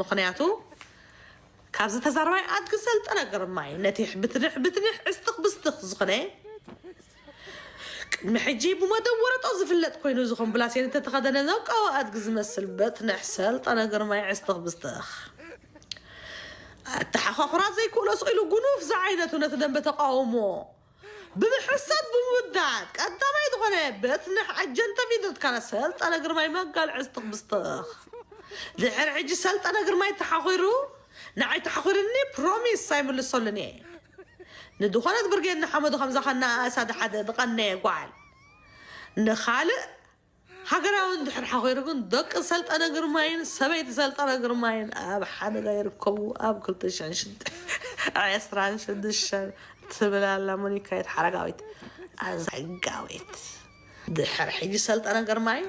ምኽንያቱ ካብዚ ተዛረባይ ኣድጊ ሰልጠነ ግርማይ ነቲ ብትንሕ ብትንሕ ዕስትኽ ብስትኽ ዝኾነ ቅድሚ ሕጂ ብመደብ ወረጦ ዝፍለጥ ኮይኑ ዝኾን ብላሴን እተተኸደነ ዘውቃዊ ኣድጊ ዝመስል በትንሕ ሰልጠነ ግርማይ ዕስትኽ ብስትኽ ኣተሓኻኽራ ዘይክእሎ ስቕ ኢሉ ጉኑፍ ዝዓይነቱ ነቲ ደንበ ተቃውሞ ብምሕሳድ ብምውዳድ ቀዳማይ ዝኾነ በትንሕ ኣጀንተ ቪድዮት ካና ሰልጠነ ግርማይ መጋል ዕስትኽ ብስትኽ ድሕር ሕጂ ሰልጠነ ግርማይ ተሓኺሩ ንዓይ ተሓኺሩኒ ፕሮሚስ ኣይምልሰሉን እየ ንድኾነት ብርጌድ ንሓመዱ ከምዛ ከና ኣሳደ ሓደ ዝቐነየ ጓል ንኻልእ ሃገራዊ እንድሕር ሓኺሩ ግን ደቂ ሰልጠነ ግርማይን ሰበይቲ ሰልጠነ ግርማይን ኣብ ሓደጋ ይርከቡ ኣብ ክልተ ሽሕን ዕስራን ሽዱሽተን ትብል ኣላ ሞኒካ የት ሓረጋዊት ኣዛጋዊት ድሕር ሕጂ ሰልጠነ ግርማይ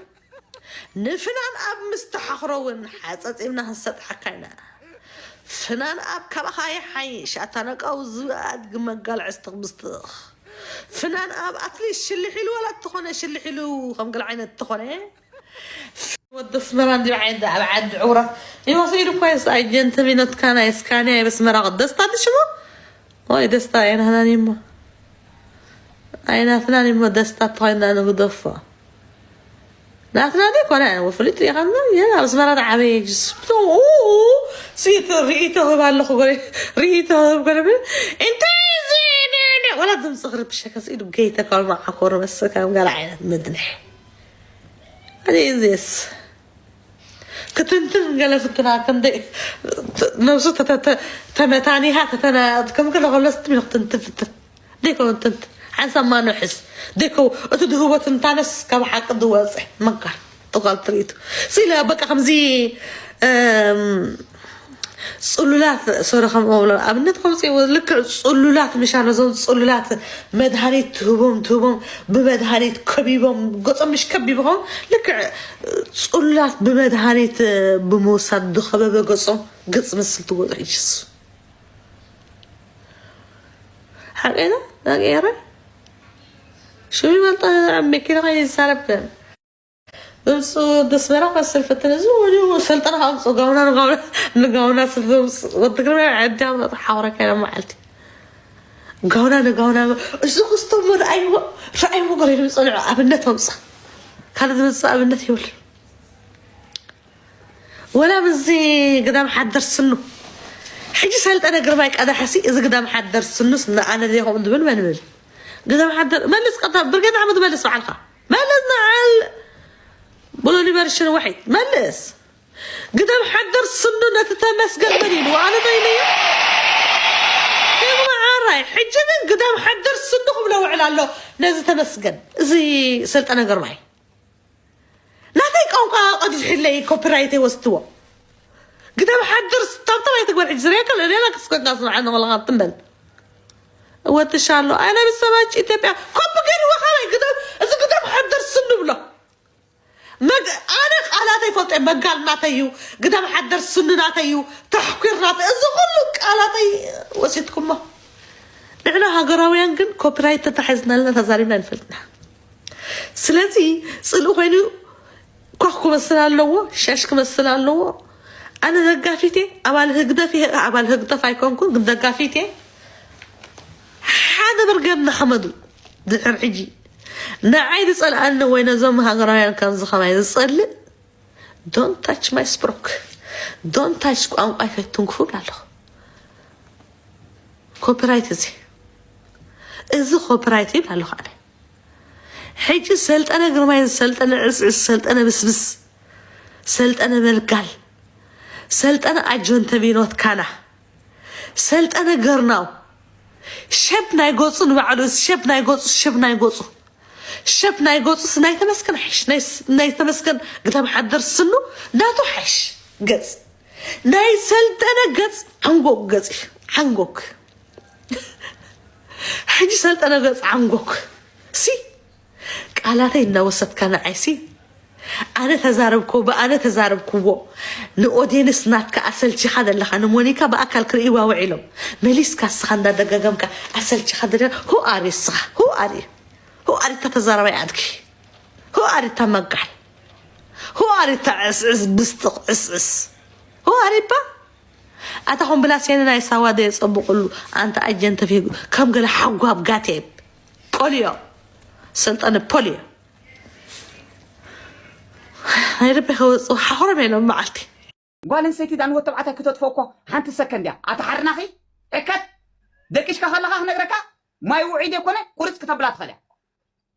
ንፍናን ኣብ ምስተሓኽሮ እውን ሓፀፂምና ክንሰጥሓካ ኢና ፍናን ኣብ ካባኻ ይሓይሽ ኣታ ነቃው ዝኣድጊ መጋል ዕስትኽ ብስትኽ ፍናን ኣብ ኣትሊስት ሽልሕ ኢሉ ዋላ እተኾነ ሽልሕ ኢሉ ከም ገለ ዓይነት እተኾነ ወዲ ኣስመራ እንዲ ዓዲ ኣብ ዓዲ ዕውራት ይመስሉ እኳ የስ ኣጀንተ ቢኖትካ ናይ ስካንያ የበስመራ ደስታ ትሽሞ ወይ ደስታ ኣይናህናን እሞ ኣይናትናን እሞ ደስታ ተኾይና ንግደፎ ናትና ደይ ኮነ ወፍሊጥ ሪኻና የ ኣብ ኣስመራ ዓበየ ጅስ ሲት ርእይቶ ህብ ኣለኹ ጎረ ርእይቶ ህብ ጎረ እንታይ እዚ ወላ ድምፂ ክርብሸከ ኢሉ ገይተ ካልማ ዓኮር መስከም ገለ ዓይነት ምድንሕ ኣነ እዚስ ክትንትን ገለ ፍትና ክንደይ ነብሱ ተመታኒሃ ተተና ከም ገለ ከሎ ስትሚ ክትንትን ፍትን ደይከውን ትንት ሓንሳብ ማኖ ሕዝ ደይከው እቲ ድህቦ ትንታነስ ካብ ሓቂ ድወፀ መጋር ጥቃል ትርኢቱ ስኢለ በቃ ከምዚ እም፣ ፅሉላት ሶሪ ከም ኣብነት ከምፅእዎ ልክዕ ፅሉላት ምሻ ነዞም ፅሉላት መድሃኒት ትህቦም ትህቦም ብመድሃኒት ከቢቦም ገፆም ምሽ ከቢብኾም ልክዕ ፅሉላት ብመድሃኒት ብምውሳድ ዝኸበበ ገፆም ገፅ መስል ትወፅኦ ይስ ሓቀና ናገረ ሽሚ መልጣ መኪና ከይሳረብ ብምፁ ደስመራ ከስር ፍትን እዚ ወዲኡ ሰልጠና ከምፁ ጋውና ንጋውና ንጋውና ስልምፅ ወዲ ግርማ ዓዲ ሓውረካ ኢሎም መዓልቲ ጋውና ንጋውና እዚ ክስቶም ረኣይዎ ረኣይዎ ገለ ዝፀንዑ ኣብነት ኣምፃ ካልእ ዝመፅእ ኣብነት ይብል ወላ ብዚ ግዳም ሓደር ስኑ ሕጂ ሰልጠነ ግርማይ ቀዳሕሲ እዚ ግዳም ሓደር ስኑስ ንኣነ ዘይኸም ዝብል መንብል ግዳም ሓደር መልስ ቀታ ብርጌድ ሓመድ መልስ በዓልካ መልስ ንዓል ብሎ ሊበርሽን ወሒድ መልስ ግዳም ሓደር ስኑ ነቲ ተመስገን መን ኢሉ ኣነ ዘይለዮ ይጉማዓራይ ሕጂ ግን ግዳም ሓደር ስኑ ክብሎ ውዕል ኣሎ ነዚ ተመስገን እዚ ሰልጠነ ግርማይ ናተይ ቋንቋ ቀዲሕለይ ኮፒራይት ወስትዎ ግዳም ሓድር ስታብታ ኣይትግበር ሕጂ ዝርያ ከለ ሌላ ክስከካ ስምዓ ንመለኻ ትንበል እወትሻ ኣሎ ኣነ ብሰባጭ ኢትዮጵያ ኮፒ ገይርዎ ካበይ ግዳም እዚ ግዳም ሓድር ስኑ ብሎ ኣነ ቃላተይ ፈልጠ መጋል ናተይ እዩ ግዳም ሓደር ስኑ ናተይ እዩ ተሕኲር ናተይ እዚ ኩሉ ቃላተይ ወሲድኩሞ ንሕና ሃገራውያን ግን ኮፒራይት ተታሒዝናልና ተዛሪብና ንፈልጥና ስለዚ ፅልኢ ኮይኑ ኳኽ ክመስል ኣለዎ ሻሽ ክመስል ኣለዎ ኣነ ደጋፊት እየ ኣባል ህግደፍ እየ ኣባል ህግደፍ ኣይኮንኩን ግን ደጋፊት እየ ሓደ ብርገድ ንሓመዱ ድሕር ሕጂ ንዓይ ዝፀልኣኒ ወይ ነዞም ሃገራውያን ከምዚ ከማይ ዝፀልእ don't touch my ስፕሮክ don't touch ቋንቋ ኣይፈትንክፉ ኣለኹ ኮፒራይት እዚ እዚ ኮፒራይት ይብል ኣለኹ ኣነ ሕጂ ሰልጠነ ግርማይ ሰልጠነ ዕስዕስ ሰልጠነ ብስብስ ሰልጠነ መልጋል ሰልጠነ ኣጆን ተቢኖት ካና ሰልጠነ ገርናው ሸብ ናይ ገፁ ንባዕሉ ሸብ ናይ ገፁ ሸብ ናይ ገፁ ሸብ ናይ ገፁስ ናይ ተመስገን ሓይሽ ናይ ተመስገን ግዳም ሓደር ስኑ ናቱ ሓይሽ ገፅ ናይ ሰልጠነ ገፅ ዓንጎክ ገፅ ዓንጎክ ሕጂ ሰልጠነ ገፅ ዓንጎክ ሲ ቃላተይ እናወሰድካ ንዓይሲ ኣነ ተዛረብኮ ብኣነ ተዛረብክዎ ንኦዴንስ ናትካ ኣሰልቺኻ ዘለኻ ንሞኒካ ብኣካል ክርእይዋ ውዒሎም መሊስካ እስኻ እንዳደጋገምካ ኣሰልቺኻ ደለ ሁ ኣሪ እስኻ ሁ ኣሪ ሁ ኣሪታ ተዛረባይ ኣድኪ ሁ ኣሪታ መጋል ሁ ኣሪታ ዕስዕስ ብስጥቕ ዕስዕስ ሆ ኣሪባ ኣታ ኹም ብላሴን ናይ ሳዋ ደየጸብቑሉ ኣንታ ኣጀን ተፊጉ ከም ገለ ሓጓብ ጋቴብ ፖልዮ ሰልጠነ ፖልዮ ናይ ልቢ ከወጽኡ ሓኹሮም የሎም መዓልቲ። ጓል ኣንስተይቲ ዳንወት ተባዕታይ ክተጥፎ እኮ ሓንቲ ሰከንድ እያ። ኣታ ሓርናኺ ዕከት ደቂሽካ ከለኻ ክነግረካ ማይ ውዒድ የኮነ ቁርፅ ክተብላ ትኽእል እያ።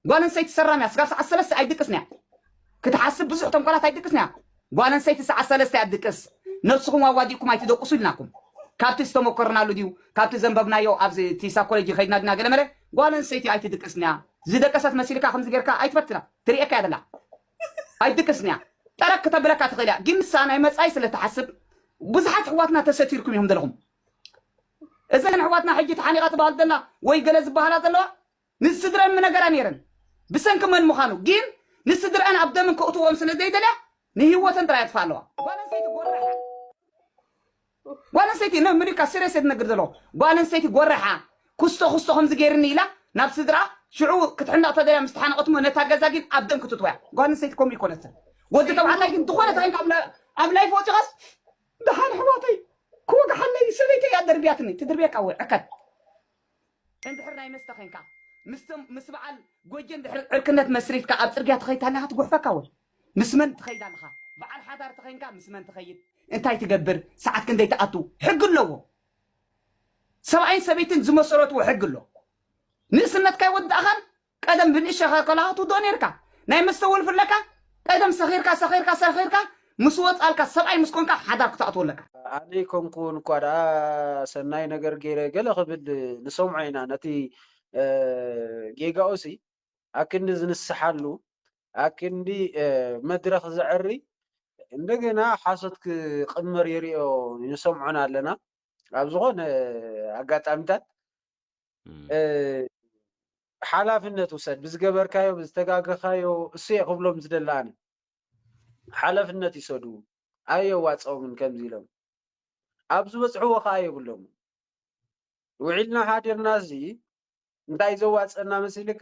ጓል ኣንስተይቲ ሰራም እያ። ስጋብ ሰዓት ሰለስተ ኣይድቅስን እያ። ክትሓስብ ብዙሕ ተንኮላት ኣይድቅስን እያ። ጓል ኣንስተይቲ ሰዓት ሰለስተ እያ ትድቅስ። ነብስኹም ኣዋዲእኩም ኣይትደቅሱ ኢልናኩም። ካብቲ ዝተመኮርናሉ ድዩ ካብቲ ዘንበብናዮ ኣብዚ እቲ ሳይኮሎጂ ከይድና ድና ገለመለ ጓል ኣንስተይቲ ኣይትድቅስን እያ። ዝደቀሰት መሲልካ ከምዚ ጌርካ ኣይትፈትና ትርእየካ እያ ዘላ። ኣይትድቅስን እያ። ጠረቅ ክተብለካ ትኽእል እያ። ግን ንሳ ናይ መጻኢ ስለ ትሓስብ ብዙሓት ኣሕዋትና ተሰቲርኩም ኢኹም ዘለኹም። እዘን ኣሕዋትና ሕጂ ተሓኒቓ ትበሃል ዘላ ወይ ገለ ዝበሃላ ዘለዋ ንስድረን ምነገራ ነይረን ብሰንኪ መን ምዃኑ ግን ንስድረአን ኣብ ደምን ከእትዎም ስለ ዘይደልያ ንህይወተን ጥራይ ኣጥፋ ኣለዋ። ጓል ኣንስተይቲ ጎረሓ ጓል ኣንስተይቲ ነ ምልካ ስሬስ የትነግር ዘለዎ ጓል ኣንስተይቲ ጎረሓ ኩስቶ ኩስቶ ከምዚ ገይርኒ ኢላ ናብ ስድራ ሽዑ ክትሕነቕ ተደልያ ምስ ተሓነቐትሞ ነታ ገዛ ግን ኣብ ደም ክትጥወያ። ጓል ኣንስተይቲ ከምኡ ይኮነትን። ወዲ ተባዕታይ ግን ዝኾነ ተኸይንካ ኣብ ላ- ኣብ ላይፍ ወፂኻስ ደሓን ኣሕዋተይ ክወግሓለይ ሰበይተይ እያ ደርብያትኒ ትድርብየካ ወይ ዕከት እንድሕር ናይ መስተ ኸንካ ምስ በዓል ጎጀ እንድሕር ዕርክነት መስሪትካ ኣብ ፅርግያ ትኸይድ ኣለኻ ትጉሕፈካ ወይ ምስ መን ትኸይድ ኣለኻ? በዓል ሓዳር ተኸይንካ ምስ መን ትኸይድ? እንታይ ትገብር? ሰዓት ክንደይ ትኣቱ? ሕጊ ኣለዎ። ሰብኣይን ሰበይትን ዝመሰረትዎ ሕጊ ኣሎ። ንእስነትካ ይወዳእኻን ቀደም ብንእሸኻ ከለኻ ትውድኦ ነይርካ። ናይ መስተ ወልፊ ኣለካ። ቀደም ሰኺርካ ሰኺርካ ሰኺርካ ምስ ወፃልካ ሰብኣይ ምስ ኮንካ ሓዳር ክትኣትዎ ኣለካ። ኣነ ኣይኮንኩን እኳ ደኣ ሰናይ ነገር ገይረ ገለ ክብል ንሰምዖ ኢና ነቲ ጌጋኡሲ ኣክንዲ ዝንስሓሉ ኣክንዲ መድረኽ ዘዕሪ እንደገና ሓሶት ክቕመር የሪኦ ንሰምዖን ኣለና ኣብ ዝኾነ ኣጋጣሚታት ሓላፍነት ውሰድ ብዝገበርካዮ ብዝተጋገኻዮ እሱ እየ ክብሎም ዝደሊ ኣነ ሓላፍነት ይሰዱ ኣየዋፀኦምን ከምዚ ኢሎም ኣብ ዝበፅሕዎ ከዓ የብሎምን ውዒልና ሓዲርና እዚ እንታይ ዘዋፀና መሲልካ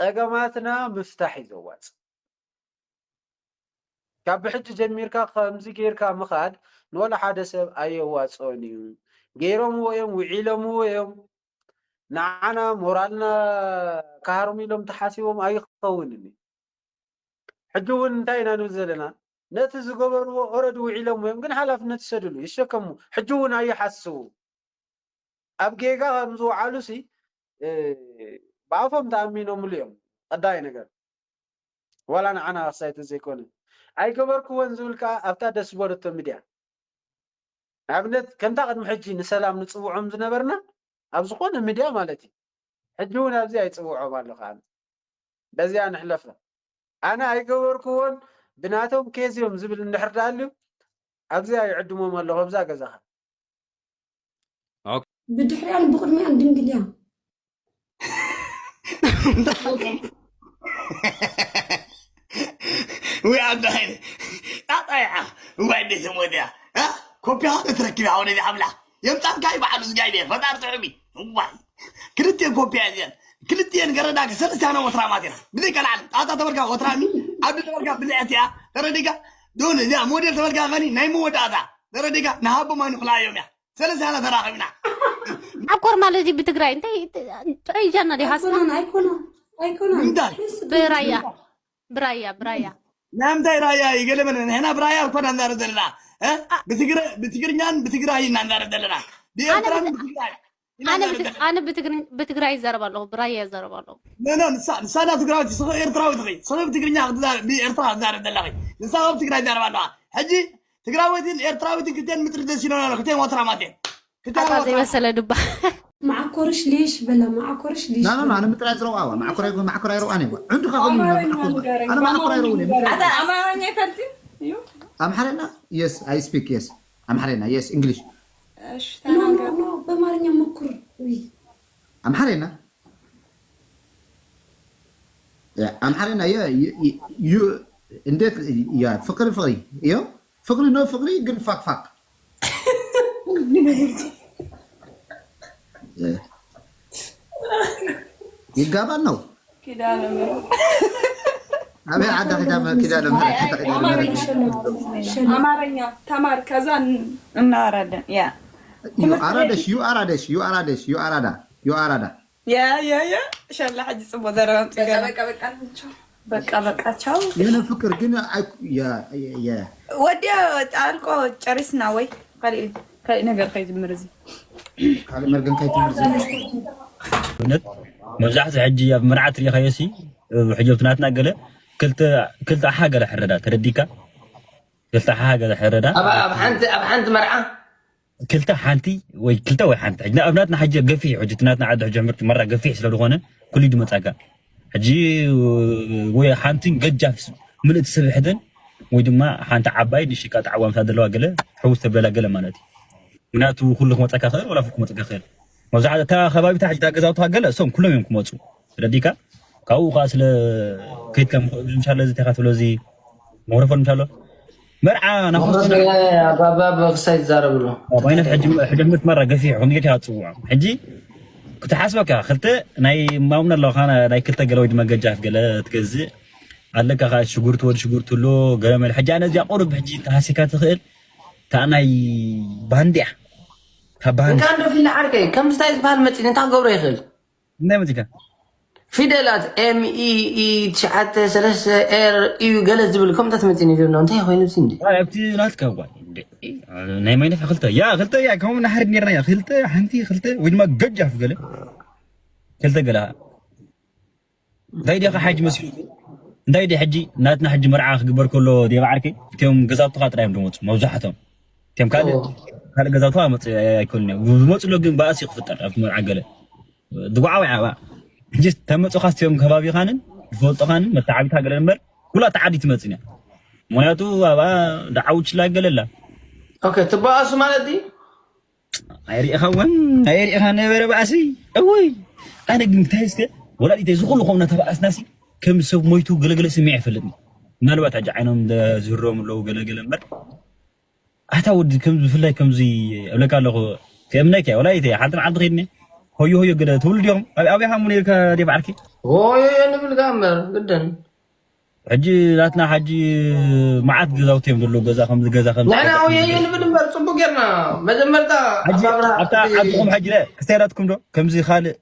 ፀገማትና ምፍታሕ እዩ ዘዋፅ ካብ ብሕጂ ጀሚርካ ከምዚ ጌርካ ምኻድ ንወላ ሓደ ሰብ ኣየዋፅኦን እዩ ገይሮምዎ እዮም ውዒሎምዎ እዮም ንዓና ሞራልና ክሃርሙ ኢሎም ተሓሲቦም ኣይኸውንን እዩ ሕጂ እውን እንታይ ኢና ንብል ዘለና ነቲ ዝገበርዎ ኦረዲ ውዒሎምዎ እዮም ግን ሓላፍነት ይሰድሉ ይሸከሙ ሕጂ እውን ኣይሓስቡ ኣብ ጌጋ ከም ዝወዓሉ ሲ ብኣፎም ተኣሚኖምሉ እዮም ቀዳይ ነገር ዋላ ንዓና ክሳይ ተዘይኮነ ኣይገበርክዎን ዝብል ከዓ ኣብታ ደስ ዝበለቶ ሚድያ ንኣብነት ከምታ ቅድሚ ሕጂ ንሰላም ንፅውዖም ዝነበርና ኣብ ዝኾነ ሚድያ ማለት እዩ ሕጂ እውን ኣብዚ ኣይፅውዖም ኣለኹ ኣነ በዚኣ ንሕለፋ ኣነ ኣይገበርክዎን ብናቶም ኬዝ እዮም ዝብል እንድሕር ደኣልዩ ኣብዚኣ ይዕድሞም ኣለኹ ኣብዛ ገዛኻ ብድሕሪኣን ብቕድሚኣን ድንግል እያ። ወይ ኣንዳ ጣጣ ይዓ እዋይ እንዴት ሞዲያ ኮፒያ ሆነ ትረክብ ኣሁን እዚ ኣምላ የምጣልካ ይበዓሉ ዝጋይ ቤት ፈጣር ጥዑሚ እዋይ ክልቴን ኮፒያ እዚአን ክልቴን ገረዳ ሰለስቲያና ወትራማት ኢና ብዘይ ከልዓል ጣጣ ተበልካ ወትራሚ ዓብዲ ተበልካ ብልዕት እያ ተረዲጋ ዶን እዚኣ ሞዴል ተበልካ ኸኒ ናይ መወዳእታ ተረዲጋ ንሃቦ ማን ይኽልኣዮም እያ ሰለስቲያና ተራኺብና ዓኮር ማለት እዚ ብትግራይ እንታይ ጥዑይ ጃና ዲ ሃስና ኣይኮና ኣይኮና ኣይኮና እንታይ ብራያ ብራያ ብራያ ናይ ምንታይ ራያ ይገለመለ ንሕና ብራያ እኮ ኢና ንዛረብ ዘለና እ? ብትግረ- ብትግርኛን ብትግራይ ኢና ንዛረብ ዘለና ብኤርትራን ብትግራይ ኢና ኣነ ንዛረብ ብት- ዘለና ኣነ ብትግርኝ- ብትግራይ ይዛረብ ኣለኹ ብራያ ይዛረብ ኣለኹ ኖ ኖ ንሳ ንሳ ናት ትግራወይቲ ስኸ ኤርትራዊት ኺ ስኸ ብትግርኛ ክትዛረብ ብኤርትራ ክትዛረብ ዘለኺ ንሳ ኣብ ትግራይ ትዛረብ ኣለዋ ሕጂ ትግራወይትን ኤርትራዊትን ክልቴን ምጥሪ ደስ ኢሎና ኣሎ ክልቴን ወትራማት እየን ክልቴን ኣታ ወትራማት ዘይበሰለ ዱባ ማዕኮርሽ ሊሽ በላ ማዕኮርሽ ሊሽ ና ና ና ኣነ ምጥራይ ዝረብኣዋ ማዕኮር ኣይኮን ማዕኮር ኣይረብኣን እየ ዕንዱ ካኸሉ ኣነ ማዕኮር ኣይረብን ኣማርኛ ይፈልጥ እዩ ኣምሓረና yes I speak yes ኣምሓረና yes English እሺ ተናገር በአማርኛ ሞክር ውይ ኣምሓረና ኣምሓረና ዩ እንዴት ያ ፍቅሪ ፍቅሪ ዮ ፍቅሪ ነው ፍቅሪ ግን ፋቅፋቅ ይጋባል ነው ኪዳነ ምሕረት ኣበይ ዓዲ ኺዳ ኪዳነ ምሕረት፣ ኪዳነ ምሕረት። አማርኛ ተማር፣ ከዛ እናወራለን። ያ ዩ አራደሽ ዩ አራደሽ ዩ አራደሽ ዩ አራዳ ዩ አራዳ ያ ያ ያ ሻላ ሕጂ ጽቡቅ ዘረባ ኣምጽእ ገና። በቃ በቃ ናቸው። በቃ በቃ ቻው። የነ ፍቅር ግን አይ- የ- የ- የ- ወዲያ ጣልቆ ጨሪስና ወይ ካልእ ካልእ ነገር ከይጅምር እዚ ካልእ መርገም ከይትምር ዘለ እውነት መብዛሕትኡ ሕጂ ኣብ መርዓ ትሪኢኻዮ ሲ ሕጂ ኣብቲ ናትና ገለ ክልተ ክልተ ኣሓ ገለ ሕረዳ ተረዲካ ክልተ ኣሓ ገለ ሕረዳ ኣብ ኣብ ሓንቲ ኣብ ሓንቲ መርዓ ክልተ ሓንቲ ወይ ክልተ ወይ ሓንቲ ሕጂ ኣብ ናትና ሕጂ ገፊሕ ሕጂ እቲ ናትና ዓዲ ሕጂ ሕምርቲ መራ ገፊሕ ስለ ዝኾነ ኩሉ ድመጻካ ሕጂ ወይ ሓንቲን ገጃፍ ምልእቲ ስብሕትን ወይ ድማ ሓንቲ ዓባይ ንሽቃ ጣዕዋ ምሳ ዘለዋ ገለ ሕውስ ተብለላ ገለ ማለት እዩ ምክንያቱ ኩሉ ክመፀካ ክእል ወላ ክመፀካ ክእል መብዛሕትኡ እታ ከባቢታ ሕጂ እታ ገዛውትኻ ገለ እሶም ኩሎም እዮም ክመፁ ረዲካ ካብኡ ከዓ ስለ ከይድካ ምሻለ እዚ ተካ ትብሎ እዚ መክሮፎን ምሻሎ መርዓ ናፍቆት ኣባባ ክሳይ ይዛረብሉ ኣብ ዓይነት ሕጂ ሕጂ ምርት መራ ገፊሕ ከም ጌታ ትፅውዖ ሕጂ ክትሓስበካ ክልተ ናይ ማምና ኣለካ ናይ ክልተ ገለ ወይ ድማ ገጃፍ ገለ ትገዝእ ኣለካ ከዓ ሽጉርቲ ወዲ ሽጉርቲ ኣሎ ገለ መለ ሕጂ ኣነ እዚኣ ቁሩብ ሕጂ ተሃሲካ ትኽእል እታ ናይ ባንዲያ ካብ ባንዲ እንካ እንዶ ፊላ ዓርከይ ከምዚ እንታይ ዝበሃል መፂን እንታይ ክገብሮ ይኽእል እንታይ መፂካ ፊደላት ኤም ኢ ኢ ትሽዓተ ሰለስተ ኤር ዩ ገለ ዝብል ከምታት መፂን ይብሎ እንታይ ኮይኑ እዚ እንዲ ኣብቲ ናትካ ጓል ናይ ማይነፍ ክልተ ያ ክልተ ያ ከምኡ ናሓርድ ነርና ያ ክልተ ሓንቲ ክልተ ወይ ድማ ገጃፍ ገለ ክልተ ገለ እንታይ ዲኻ ሓጂ መስሉ እንታይ ዲ ሕጂ ናትና ሕጂ መርዓ ክግበር ከሎ ዴባ ዓርከይ እቲኦም ገዛውትኻ ጥራይ እዮም ዝመፁ መብዛሕቶም እቲኦም ካልእ ካልእ ገዛውትኻ መፅ ኣይኮኑን እዮም ዝመፁሎ ግን ባእሲ ክፍጠር ኣብቲ መርዓ ገለ ድጉዓ ወይ ዓባ ሕጂ ተመፁኻ ስቲኦም ከባቢኻንን ዝፈልጦኻንን መተዓቢታ ገለ እምበር ኩላ ተዓዲ ትመፅን እያ ምክንያቱ ኣብኣ ደዓውችላ ገለላ ኦኬ ትበኣሱ ማለት እዩ ኣይሪኢኻ እውን ኣይሪኢኻ ነበረ ባእሲ እውይ ኣነ ግን እንታይ እስከ ወላዲተይ እዚ ኩሉ ከምና ተባኣስናሲ ከም ሰብ ሞይቱ ገለገለ ስሚዕ ይፈልጥኒ ምናልባት ሕጂ ዓይኖም ዝህሮም ኣለዉ ገለገለ እምበር ኣታ ወዲ ከም ብፍላይ ከምዚ እብለካ ኣለኹ ከእምነካ ወላዲተይ ሓንቲ መዓልቲ ኸይድኒ ሆዮ ሆዮ ገለ ትብሉ ዲኹም ኣብይ ሃሙ ነርካ ደ ባዕርኪ ሆዮ ንብልካ እምበር ግደን ሕጂ ናትና ሓጂ መዓት ገዛውቲ እዮም ዘለዉ ገዛ ከምዚ ገዛ ከምዚ ንሕና ሆዮ ንብል እምበር ፅቡቅ ጌርና መጀመርታ ሕጂ ኣባብራ ኣብታ ዓድኹም ሕጂ ክስታይ ናትኩም ዶ ከምዚ ካልእ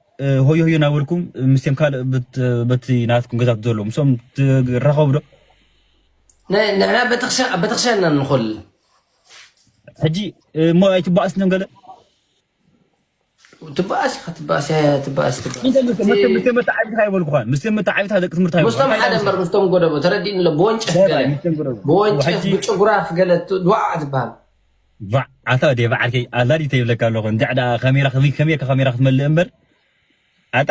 ሆዮ ሆዮ እናበልኩም ምስቶም ካልእ በት- በቲ ናትኩም ገዛውቲ ዘለዉ ምስኦም ትራኸቡ ዶ ንሕና ቤተክርስትያን ኢና ንኮል ሕጂ እሞ ኣይትባእስንም ገለ ትባእስ ኢኻ ትባእስ ትባእስ ትባእስ ምስ መተዓቢትካ ይበልኩኻን ምስ መተዓቢትካ ደቂ ትምህርቲ ምስቶም ሓደ እምበር ምስቶም ጎደቦ ተረዲእኒ ኣሎ ብወንጨፍ ገለ ብወንጨፍ ብጭጉራፍ ገለ ድዋዕ ትበሃል ቫዕ ኣታ ወዲ በዓልከይ ኣላዲ ተይብለካ ኣለኹ እንድዕ ደኣ ካሜራ ከመይ ከመይ ኢልካ ካሜራ ክትመልእ እምበር ኣታ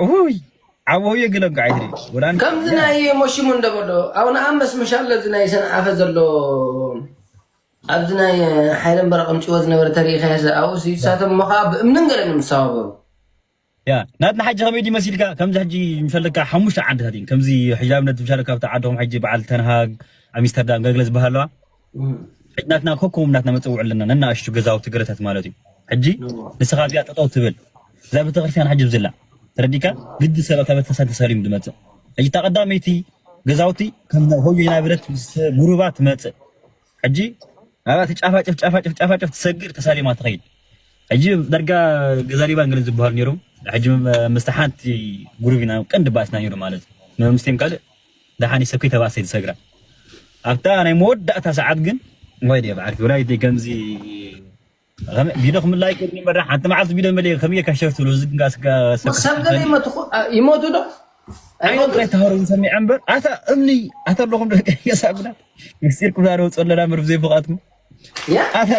ኡይ ዓቦ የግለንካ ዓይትሪ ወላን ከምዚ ናይ ሞሽሙ እንደበሎ ኣብ ንኣመስ መሻለ እዚ ናይ ሰንዓፈ ዘሎ ኣብዚ ናይ ሓይለን በረቐምጭዎ ዝነበረ ተሪኢኻዮ ኣብኡ ስዩሳቶም እሞ ከዓ ብእምንን ገለን ምሳባበሩ ያ ናትና ሕጂ ከመይ ድዩ መሲልካ ከምዚ ሕጂ ምሸለካ ሓሙሽተ ዓድታት እዩ ከምዚ ሕጂ ኣብነት ምሸለካ ኣብቲ ዓድኹም ሕጂ በዓል ተንሃግ ኣሚስተርዳም ገለግለ ዝበሃል ኣለዋ ሕጂ ናትና ኮኮም ናትና መፀውዕ ኣለና ነናእሽቱ ገዛውቲ ገለታት ማለት እዩ ሕጂ ንስኻ እዚኣ ጠጠው ትብል እዛ ቤተክርስትያን ሕጂ ብዝላ ተረዲካ ግዲ ሰባት ኣብ ቤተክርስትያን ተሳሊሙ ዝመፅእ ሕጂ እታ ቀዳመይቲ ገዛውቲ ከም ሆዩ ናብረት ምስ ጉሩባ ትመፅእ ሕጂ ኣብኣ ትጫፋጭፍ ጫፋጭፍ ጫፋጭፍ ትሰግር ተሳሊማ ትኸይድ ሕጂ ዳርጋ ገዛ ሊባን ገለ ዝበሃሉ ነይሮም ሕጂ ምስቲ ሓንቲ ጉሩብ ኢና ቀንዲ ባእስና ነይሩ ማለት እዩ ምስቲም ካልእ ደሓን ሰብ ከይተባእሰ ትሰግራ ኣብታ ናይ መወዳእታ ሰዓት ግን ወይ ደ በዓል ክብራይ ከምዚ ቪድዮ ክምላይ ቅድሚ መራ ሓንቲ መዓልቲ ቪድዮ መለ ከመይ የካሸር ትብሎ እዚ ግን ጋስጋ ሰብ ገለ ይመቱ ይመቱ ዶ ኣይወጥረ ተሃሩ ዝሰሚዐ እምበር ኣታ እምኒ ኣታ ኣለኹም ደቂ የሳጉዳት ምስጢር ኩዳሮ ጸለና ምርብ ዘይፈቃትኩም ያ ኣታ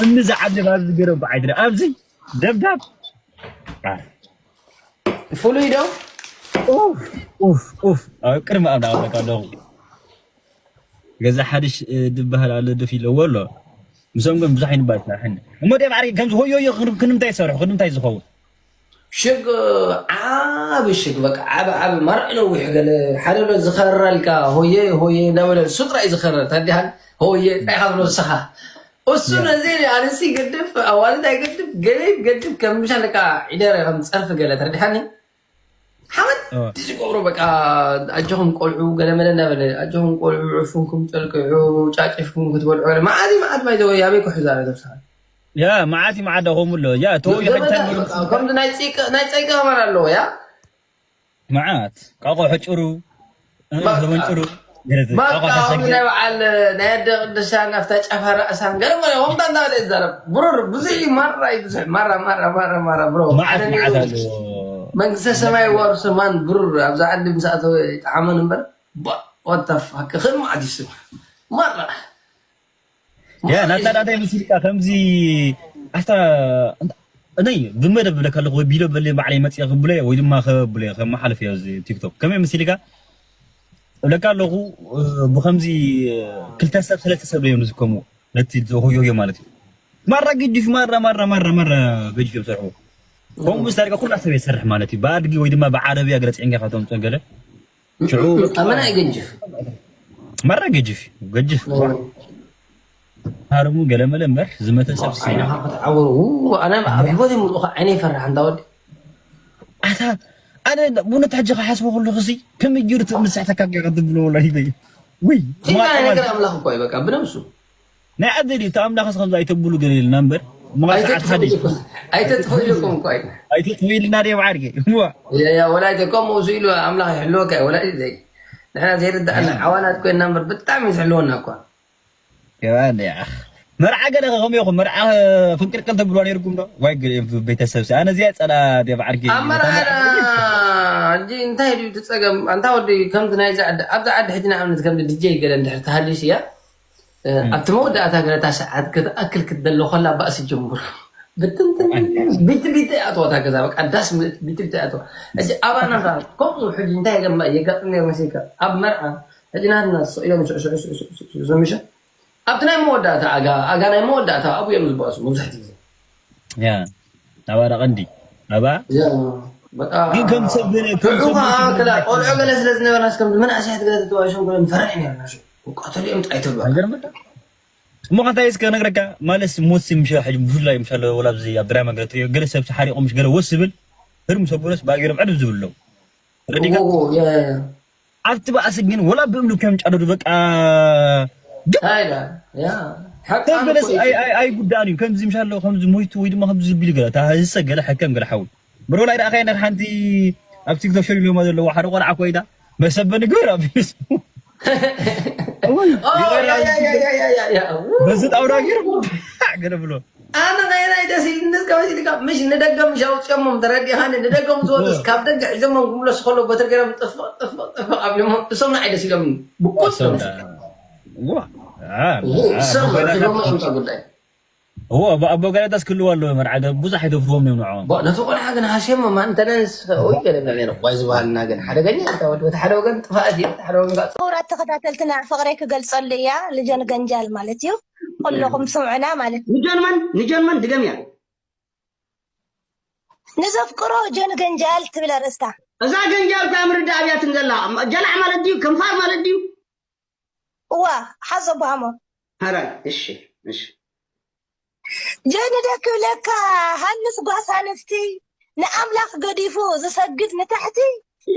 እምኒ ዝዓለ ባዚ ገረብ ዓይድረ ኣብዚ ደብዳብ ፍሉይ ዶ ኡፍ ኡፍ ኡፍ ኣብ ቅድሚ ኣብ ዳወለካ ኣለኹ ገዛ ሓድሽ ድበሃል ኣሎ ዶፍ ኢለዎ ኣሎ ምስኦም ግን ብዙሕ ኣይንባል ትናሕኒ እሞ ደ ማዕሪ ከምዚ ሆዮ ሆዮ ክንምታይ ይሰርሑ ክንምታይ ዝኸውን ሽግ ዓብ ሽግ በቃ ዓብ ዓብ መርዕ ነዊሕ ገለ ሓደ ብሎ ዝኸረልካ ሆየ ሆየ እንዳበለ እሱ ጥራይ ዝኸረል ተዲሃን ሆየ ጥራይ ካብ ንስኻ እሱ ነዚ ኣንስቲ ይገድፍ ኣዋልድ ኣይገድፍ ገለ ይገድፍ ከም ምሻለካ ዒደረ ከም ፀርፊ ገለ ተረዲሓኒ ሓመድ ዝገብሮ በቃ ኣጆኹም ቆልዑ ገለመለ እናበለ ኣጆኹም ቆልዑ ዕፉንኩም ጨልቅዑ ጫጭፍኩም ክትበልዑ ገለ መዓት እዩ መዓት ባይዘወ ያበይ ክሕዛ ተብስኻ ያ መዓት እዩ መዓት ዳኾም ኣሎ ያ ተወ ከምዚ ናይ ጸይቀ ከማን ኣለዎ ያ መዓት ቃቆ ሕጭሩ ዘመንጭሩ በቃ ናይ በዓል ናይ ኣደ ቅዱሳን ኣብታ ጫፋ ራእሳን ገለ ወምታ እንዳበለ ይዛረብ ብሩር ብዙሕ እዩ ማራ እዩ ብዙሕ ማራ ማራ ማራ ማራ ብሮ ሓደ ነይሩ መንግስተ ሰማይ ዋርሶ ማን ብሩር ኣብዛ ዓዲ ምስ ኣተወ ይጠዓመን እምበር what the fuck ክን ማዕት ይስብ ማራ ያ ናታ ናታይ ምስልካ ከምዚ ኣታ እነይ ብመደብ ብለካ ኣለኹ ወይ ቢሎ በለ ባዕለይ መፅእ ክብለ ወይ ድማ ከብለ ከመሓልፍ እያ እዚ ቲክቶክ ከመይ ምስልካ እብለካ ኣለኹ ብከምዚ ክልተ ሰብ ሰለስተ ሰብ እዮም ዝከሙ ነቲ ዝሆዮዮ ማለት እዩ ማራ ገጅፍ ማራ ማራ ማራ ማራ ገጅፍ እዮም ሰርሑ ከምኡ ምስ ታሪካ ኩላ ሰብ የሰርሕ ማለት እዩ ብኣድጊ ወይ ድማ ብዓረብያ ገለ ፅዒንካ ካብቶም ፀገለ ሽዑ ኣመና ይገጅፍ ማራ ገጅፍ ገጅፍ ሃርሙ ገለመለ እምበር ዝመተ ሰብ ሲና ክትዓወሩ ኣነ ኣብ ህይወት ይምልኡኻ ዓይነ ይፈርሕ እንዳ ወዲ ኣታ ኣነ ብእውነት ሕጂ ክሓስቦ ከለኹ ሲ ከመይ ገይሩ ትምሳሕተካ ጌራ ትብሎ ወላ ሂበይ ውይ ቲና ነገር ኣምላኽ እኮ እዩ በቃ ብነብሱ ናይ ዓዲ ድዩ እቲ ኣምላኽስ ከምዚ ኣይተብሉ ገለ ኢልና እምበር ምቓል ሰዓት ሓደ ኣይተጥፍእልኩም እኮ እዩ ኣይተጥፍእልና ድየ ብዓርጌ ወላ ከምኡ እሱ ኢሉ ኣምላኽ ይሕልወካ እዩ ወላ ዘይ ንሕና ዘይርዳእና ዓዋናት ኮይና እምበር ብጣዕሚ እዩ ዝሕልወና እኳ ገባን ያ መርዓ ገለ ከም ይኹን መርዓ ፍንቅልቅል ተብልዋ ነይርኩም ዶ ዋይ ቤተሰብ ሲ ኣነ እዚኣ ፀላ ዲያ ብዓርጌ ኣብ መርዓና ሕጂ እንታይ ድዩ ትፀገም ኣንታ ወዲ ከምዚ ናይዚ ዓዲ ኣብዚ ዓዲ ሕጂ ንኣብነት ከምዚ ድጀይ ገለ እንድሕር ተሃልዩስ እያ ኣብቲ መወዳእታ ገለታ ሰዓት ክትኣክል ክትደሎ ከላ ባእሲ ጀምሩ ብትንትን ቢቲ ቢቲ ኣትወታ ገዛ በቃ ዳስ ምልእት ቢቲ ቢቲ ኣትዋ ሕጂ ኣባና ከምኡ ሕጂ እንታይ ገማ የጋጥም ነይሩ መሲልካ ኣብ መርዓ ሕጂ ናትና ስቕ ኢሎም ስዕስዕ ስዕስዕ ምሸ ኣብቲ ናይ መወዳእታ ኣጋ ኣጋ ናይ መወዳእታ ኣብኡ እዮም ዝበኣሱ መብዛሕትኡ ግዜ ያ ናባራ ቀንዲ ናባ ግን ከም ሰብ ገለ ከም ሰብ ቆልዑ ገለ ስለ ዝነበርናስ ከም መናእሰያት ገለ ተተባይሾም ገለ ንፈርሕ ነርና ቆተሊኦም ጥራይ ተብሎ እሞ ከንታይ እስከ ነግረካ ማለስ ሞት ምሽ ሕጂ ብፍላይ ምሻለ ወላ ኣብዚ ኣብ ድራማ ገለ ትሪኦ ገለ ሰብ ሓሪቆ ምሽ ገለ ወስ ዝብል ህርም ሰብ ገለስ ባጊሮም ዕድብ ዝብል ኣለዉ ረዲካ ኣብቲ ባእሲ ግን ወላ ብእምኒ ከም ጫደዱ በቃ ተበለስ ኣይጉዳእን እዩ ከምዚ ምሻሎ ከምዚ ሞይቱ ወይ ድማ ከምዚ ዝብል ገለ ታህዝሰ ገለ ሕከም ገለ ሓዊ ብሮ ላይ ረኣኸ ነር ሓንቲ ኣብ ቲክቶክ ሸር ኢሎማ ዘለዋ ሓደ ቆልዓ ኮይና መሰበ ንግበር ኣብ በዚ ጣውራ ገይሩ ገለ ብሎ ኣነ ናይ ናይ ደስ ኢልኒ እስከ መሲልካ ምሽ ንደገ ምሽ ኣውፅኦሞም ተረዲኻኒ ንደገ ምስ ወጡስ ካብ ደገ ሒዞሞም ክምለሱ ከሎ በትር ገይሮም ጥፍቕ ጥፍቕ ጥፍቕ ኣብሎሞ እሶም ንዓይ ደስ ኢሎምኒ ብቁፅ እዎ እሶም ሒዞሞ ኣምፃ ጉዳይ እዎ ኣቦ ገለታስ ክህልዎ ኣለዎ መርዓ ብዙሕ ኣይደፍርዎም እዮም ንዕኦም ነቲ ቆልዓ ግን ሃስዮሞ ማንተነንስ ወይ ገለ ገለ ዋይ ዝበሃልና ግን ሓደገኛ እንታ ወዲ በቲ ሓደ ወገን ጥፋእት እዩ በቲ ሓደ ወገን ከዓ ክቡራት ተኸታተልትና ፍቕረይ ክገልጸሉ እያ ልጀን ገንጃል ማለት እዩ ኩለኹም ስምዑና ማለት እዩ ንጀን መን ንጀን መን ድገምያ ንዘፍቅሮ ጀን ገንጃል ትብል ኣርእስታ እዛ ገንጃል እኳ ምርዳእ ኣብያትን ዘላ ጀላዕ ማለት ድዩ ከንፋር ማለት ድዩ እዋ ሓዞ ባሞ ሐራይ እሺ እሺ ጀን ደክብለካ ሃንስ ጓሳ ኣንስቲ ንኣምላኽ ገዲፉ ዝሰግድ ንታሕቲ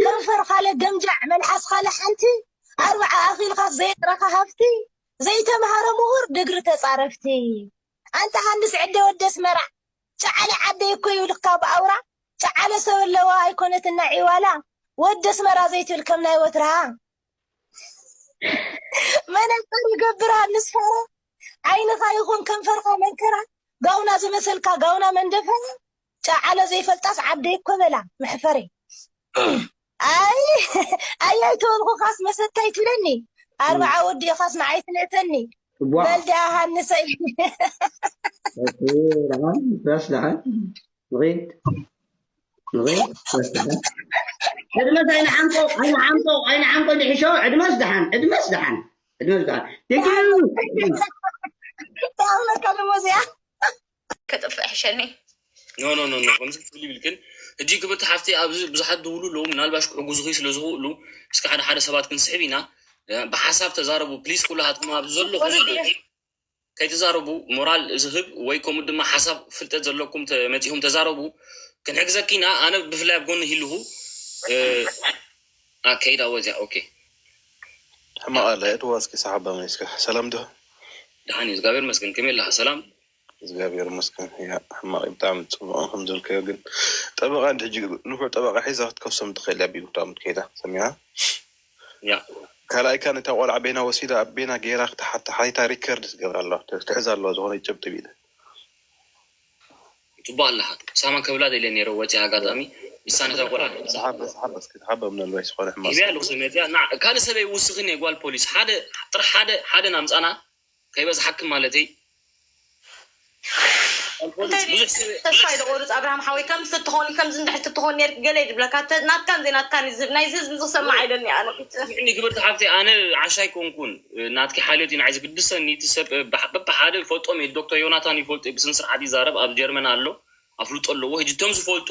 ከንፈርካ ለገምጃዕ መልሓስካ ለሓንቲ ኣርብዓ ኣኺልካ ዘየጥረካ ሃፍቲ ዘይተምሃረ ምሁር ድግሪ ተጻረፍቲ ኣንታ ሃንስ ዕደ ወደ ኣስመራ ጨዓለ ዓደይ እኮ ይብልካ ብኣውራ ጨዓለ ሰብ ኣለዋ ኣይኮነትና ዒዋላ ወደ ኣስመራ ዘይትብል ከም ናይ ወትርሃ መነፀር ይገብር ኣንስፈረ ዓይንኻ ይኹን ከንፈርካ መንከራ ጋውና ዝመሰልካ ጋውና መንደፈ ጫዓለ ዘይፈልጣስ ዓደይ እኮ በላ መሕፈሪ ኣይ ኣይ ኣይተወልኩኻስ መሰታይ ትብለኒ ኣርብዓ ወዲኻስ ንዓይ ትነተኒ በልዳ ሃንሰይ ራስ ደሓን ንኸይድ ንኸይድ ራስ ደሓን ዕድመስ ኣይንሓንቆ ኣይንሓንቆ ኣይንሓንቆ ንሕሾ ዕድመስ ደሓን ዕድመስ ደሓን ዕድመስ ደሓን ታምለካ ደሞ እዚኣ ከጥፍእ ሕሸኒ ኖ ኖ ኖ ኖ ከምዚ ክትብል ይብልክን ሕጂ ክብርቲ ሓፍቲ ኣብዚ ብዙሓት ድውሉ ኣለዉ ምናልባሽ ክሕጉዙኺ ስለ ዝኽእሉ እስኪ ሓደ ሓደ ሰባት ክንስሕብ ኢና ብሓሳብ ተዛረቡ ፕሊስ ኩላሃትኩም ኣብዚ ዘለኹም ከይትዛረቡ ሞራል ዝህብ ወይ ከምኡ ድማ ሓሳብ ፍልጠት ዘለኩም መፂኹም ተዛረቡ ክንሕግዘኪ ኢና ኣነ ብፍላይ ኣብ ጎኒ ሂልኹ ከይዳ ወዚያ። ኦኬ። ሕማቕ ኣለ እድዋ እስኪ ሰሓባ መሊስካ። ሰላም ዶ? ደሓን እዩ እግዚኣብሔር ይመስገን። ከመይ ኣለኻ? ሰላም። እግዚኣብሔር ይመስገን። ያ ሕማቕ እዩ ብጣዕሚ ጽቡቕ። ከም ዘልከዮ ግን ጠበቓ እንዲ ሕጂ ንፉዕ ጠበቓ ሒዛ ክትከሶም ትኽእል እያ። ቢሉ ብጣዕሚ ትከይዳ ሰሚዓ። ያ ካልኣይካ ነታ ቆልዓ ቤና ወሲዳ ኣብ ቤና ገይራ ክትሓታሓይታ ሪከርድ ትገብር ኣለዋ ትሕዝ ኣለዋ ዝኾነ ጭብጢ ቢለ ጽቡቅ ኣለካ። ሳማ ከብላ ደለ ነረ ወፂ ኣጋጣሚ ንሳ ነታ ቆልዓ ሓበስ ሓበስ ክትሓበ ምናልባሽ ዝኾነ ሕማቕ ሂብያ ኣለኩ ሰብ መፅያ ና ካልእ ሰበይ ውስኽን እየ ጓል ፖሊስ ሓደ ጥራሕ ሓደ ሓደ ናምፃና ከይበዝሓክም ማለተይ ጓል ፖሊስ እንታይ ብዙሕ ሰብ ተስፋ ይደቆርፅ ኣብርሃም ሓወይ ከምዚ ትትኾኒ ከምዚ እንድሕር ትትኾኒ ነር ገለ ይድብለካ ተ- ናትካን ዘይናትካን ይዝብ ናይ ዝህዝቢ ዝሰማዕ ኣይደኒ ኣነ ስምዕኒ ክብርቲ ሓፍተይ ኣነ ዓሻ ኣይኮንኩን ናትኪ ሓልዮት እዩ ንዓይ ዝግድሰኒ እቲ ሰብ በብሓደ ይፈልጦም እየ ዶክተር ዮናታን ይፈልጡ ብስነ ስርዓት ይዛረብ ኣብ ጀርመን ኣሎ ኣፍልጦ ኣለዎ ሕጂ እቶም ዝፈልጡ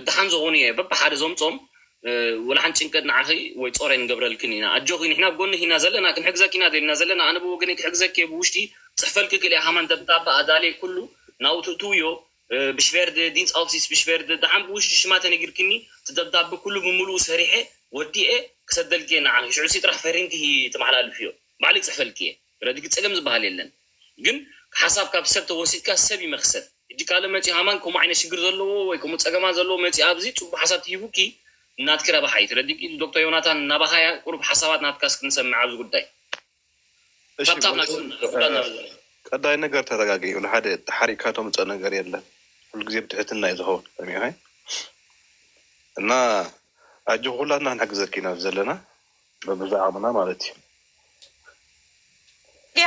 ደሓን ዝኾኑ እየ በብሓደ ዘምፆም ወላ ሓንቲ ጭንቀት ንዓኺ ወይ ፆረ ንገብረልክን ኢና ኣጆኺ ንሕና ኣብ ጎንኺ ኢና ዘለና ክንሕግዘኪ ኢና ደሊና ዘለና ኣነ ብወገነይ ክሕግዘኪ እየ ብውሽጢ ፅሕፈልኪ ክእል እየ ሃማን ደብዳበ ኣዳልየ ኩሉ ናብኡ ትእትውዮ ብሽቬርድ ዲንስ ኣውሲስ ብሽቬርድ ደሓን ብውሽጢ ሽማ ተነጊርክኒ እቲ ደብዳበ ኩሉ ብምሉኡ ሰሪሐ ወዲኤ ክሰደልኪ እየ ንዓኺ ሽዑ ሲ ጥራሕ ፈሪምኪ ትመሓላልፍዮ ባዕለይ ፅሕፈልኪ እየ ረዲኪ ፀገም ዝበሃል የለን ግን ሓሳብ ካብ ሰብ ተወሲድካ ሰብ ይመክሰል ሕጂ ካልእ መፂኡ ሃማን ከምኡ ዓይነት ሽግር ዘለዎ ወይ ከምኡ ፀገማት ዘለዎ መፂኡ ኣብዚ ፅቡቅ ሓሳብ ትሂቡኪ ናትኪ ረብሓ እዩ ትረዲኪ ዶክተር ዮናታን ናባኻያ ቁሩብ ሓሳባት ናትካስ ክንሰምዕ ኣብዚ ጉዳይ እሺ ካብታ ቀዳይ ነገር ተረጋጊ ንሓደ ተሓሪቅካ ተምፀእ ነገር የለን ኩሉ ግዜ ብትሕትና እዩ ዝኸውን ሰሚዕኸ እና ኣጆ ኩላትና ክንሕግዘኪ ኢና ዘለና በብዛዕባና ማለት እዩ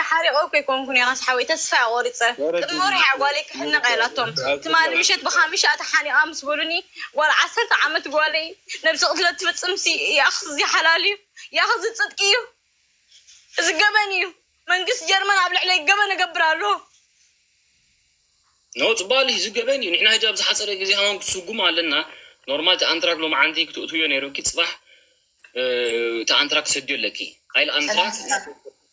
ሓሪቆ እኮ ይኮንኩን እየ ካስ ሓወይ ተስፋ እያ ቆሪፀ ቅድሚ ወርሒ እያ ጓለይ ክሕነቅ እያ ኢላቶም ትማሊ ምሸት ብካሚሻ ተሓኒቃ ምስ በሉኒ ጓል ዓሰርተ ዓመት ጓለይ ነብሲ ቅትለት ትፍፅም ሲ ያክ እዚ ሓላል እዩ ያክ እዚ ፅድቂ እዩ እዚ ገበን እዩ መንግስቲ ጀርመን ኣብ ልዕለይ ገበን እገብር ኣሎ ኖ ፅባል እዩ ዝገበን እዩ ንሕና ሕጂ ኣብ ዝሓፀረ ግዜ ሃዋን ክትስጉም ኣለና ኖርማል እቲ ኣንትራክ ሎማዓንቲ ክትእትውዮ ነይሩኪ ፅባሕ እቲ ኣንትራክ ትሰድዮ ኣለኪ ኣይል ኣንትራክ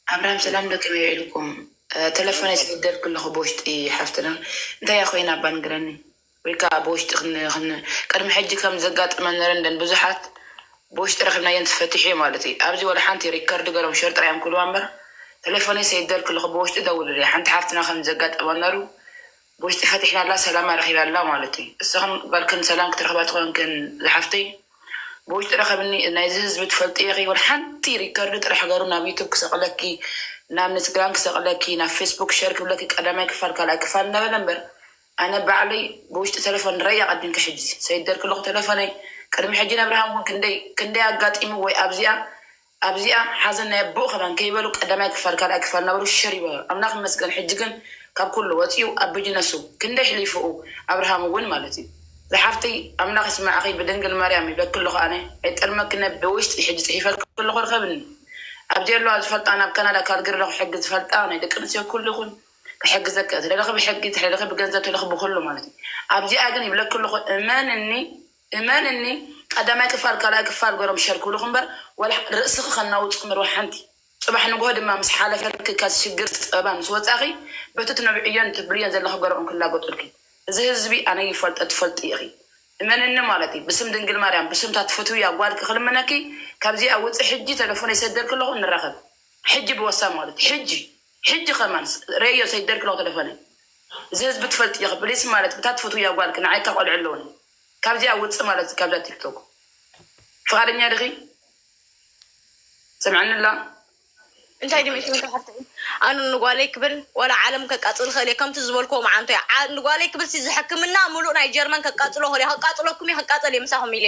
ኣብርሃም ሰላም ዶ ከመይ ውዒልኩም? ተለፎነይ ሰዲደልኪ ኣለኹ ብውሽጢ ሓፍትና እንታይ እያ ኮይና እባ ንገረኒ ወይ ከዓ ብውሽጢ ቅድሚ ሕጂ ከም ዘጋጠመ ነረን ደን ብዙሓት ብውሽጢ ረኺብናየን ትፈትሑ ማለት እዩ ኣብዚ ወላ ሓንቲ ሪከርድ ገሮም ሸር ጥራዮም ክብልዋ እምበር ተለፎነይ ሰዲደልኪ ኣለኹ ብውሽጢ ደውልለይ ሓንቲ ሓፍትና ከም ዘጋጠመ ነሩ ብውሽጢ ፈቲሕናላ ሰላማ ረኺባላ ማለት እዩ። እስኽን በልክን ሰላም ክትረኽባ ትኾንክን ዝሓፍተይ ብውሽጢ ረኸብኒ ናይዚ ህዝቢ ትፈልጢ ኢኺ ወላ ሓንቲ ሪከርድ ጥራሕ ገሩ ናብ ዩቱብ ክሰቕለኪ ናብ ኢንስትግራም ክሰቕለኪ ናብ ፌስቡክ ሸር ክብለኪ ቀዳማይ ክፋል ካልኣይ ክፋል እንዳበለ እምበር ኣነ ባዕለይ ብውሽጢ ተለፎን ረያ ቀዲምኪ ሕጂ ሰይደልኪ ኣለኹ ተለፎነይ ቅድሚ ሕጂ ነብርሃም እውን ክንደይ ክንደይ ኣጋጢሙ ወይ ኣብዚኣ ኣብዚኣ ሓዘን ናይ ኣቦኡ ከማን ከይበሉ ቀዳማይ ክፋል ካልኣይ ክፋል እናበሉ ሽር ይበሉ ኣምላኽ ይመስገን ሕጂ ግን ካብ ኩሉ ወፂኡ ኣብ ቢጅነሱ ክንደይ ሕሊፍኡ ኣብርሃም እውን ማለት እዩ ዝሓፍተይ ኣምላኽ ይስማዕኺ ብድንግል ማርያም ይብለኪ ኣለኹ ኣነ ኣይጠልመኪ ነ ብውሽጢ ሕጂ ፅሒፈልኪ ኣለኹ ርከብኒ ኣብዚ ኣለዋ ዝፈልጣ ናብ ካናዳ ካልግሪ ኣለኹ ሕጊ ዝፈልጣ ናይ ደቂ ኣንስትዮ ኩሉ ይኹን ክሕግዘኪ ትደለኺ ብሕጊ ትደለኺ ብገንዘብ ትደለኺ ብኩሉ ማለት እዩ ኣብዚኣ ግን ይብለኪ ኣለኹ እመንኒ እመንኒ ቀዳማይ ክፋል ካልኣይ ክፋል ገሮም ሸር ክብሉኺ እምበር ዋላ ርእስኺ ከናውፅኺ እምበር ዋላ ሓንቲ ፅባሕ ንግሆ ድማ ምስ ሓለፈልኪ ካብ ሽግር ፀበባ ምስ ወፃኺ በቲ ትነብዕዮን ትብልዮን ዘለኺ ገሮም ክላገፁልኪ እዚ ህዝቢ ኣነ ይፈልጦ ትፈልጢ ኢኺ እመንኒ ማለት እዩ ብስም ድንግል ማርያም ብስምታ ትፈትውያ ጓልኪ ክልምነኪ ካብዚኣ ውፅእ ሕጂ ተለፎን የሰደልኪ ኣለኹ ንራኸብ ሕጂ ብወሳ ማለት ሕጂ ሕጂ ከማን ረዮ ሰይደልኪ ኣለኹ ተለፎነይ እዚ ህዝቢ ትፈልጢ ኢኺ ፕሊስ ማለት ብታ ትፈትውያ ጓልኪ ንዓይ ካብ ቆልዑ ኣለውኒ ካብዚኣ ውፅእ ማለት ካብዛ ቲክቶክ ፍቓደኛ ድኺ ስምዐኒ ኣላ እንታይ ድመ ሓፍቲ ኣኑ ንጓለይ ክብል ዋላ ዓለም ከቃፅል ክእል እየ ከምቲ ዝበልክዎ መዓንቶ እየ ንጓለይ ክብል ሲ ዝሕክምና ሙሉእ ናይ ጀርመን ከቃፅሎ ክእል እየ ከቃፅለኩም እየ ከቃፀል እየ ምሳኹም ኢለ